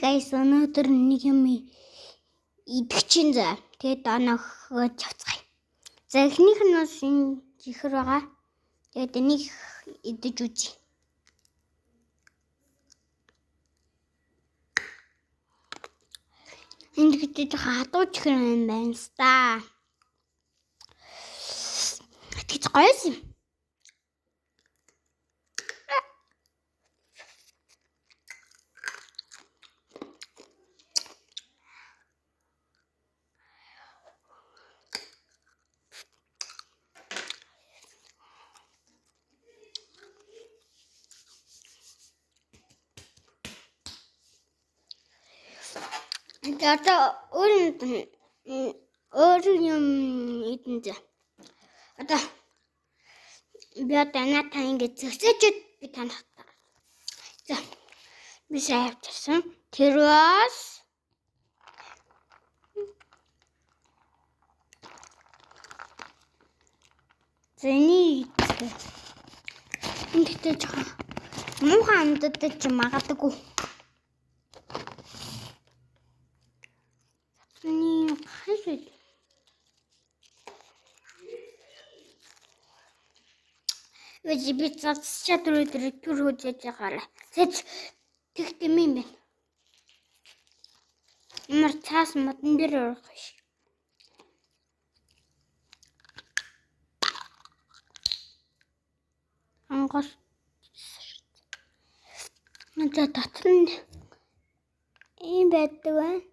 Guys, өнөөдөр нэг юм идэх чинь за. Тэгээд онохоо чавцгаая. За, эхнийх нь бас энэ чихэр байгаа. Тэгээд энийг идэж үзье. Энд гэдэг жоохон хадуу чихэр юм байна ста. Тэгж гоё юм. За, одоо өөр юм идэн за. Одоо би одоо наатаа ингэж зөксөж би танах. За, би сайн авчихсан. Тэр бас зэний идэх. Энд гэхдээ жоохон муухай амттай ч магадгүй. Миний хайр. Вэжи би цацчаа түрүү түр хөжээж байгаарай. Тэт тэгт юм юм байна. Ямар цаас модон дээр орох биш. Ангос. За, дотор нь ийм байдаг байна.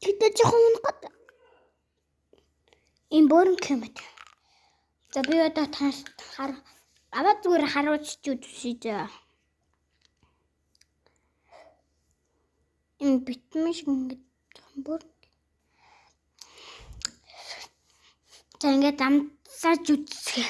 Тэгтээ жоохон унах гээд. Ийм бөөрөнх юм байна. За, би одоо танаас хар аваад зүгээр харуулж үзье заа. Энэ битмэн шиг ингээд жоохон бөөрөнх. За, ингээд амсааж үзье.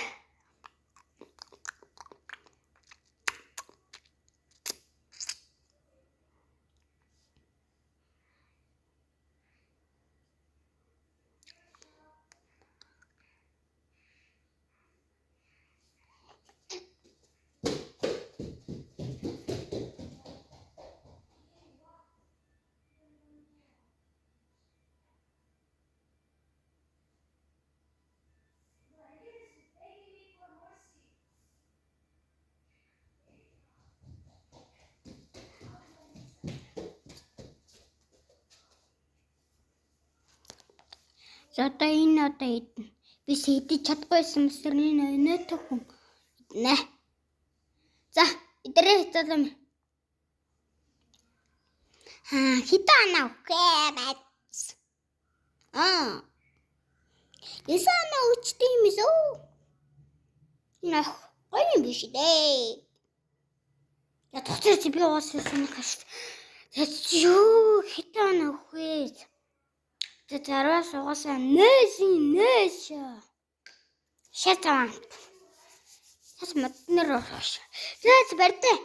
За, одоо энэ одоо идэнэ. Би идэж чадахгүйсэн мэсэр энэ өнөөдөр хүн идэнэ. За, идэрээ залуу. Аа, хитэ анаа үхэ байц. Аа. Эсэ анаа өчтөй юм эсөө. Нах, гоё юм биш дээ. Я тогтож би ууссан хаш. За, юу хитэ анаа үхэ. За, зараас угаасаа нээш нээш. Шатаан. Тас моднор орох. За, барьдаа.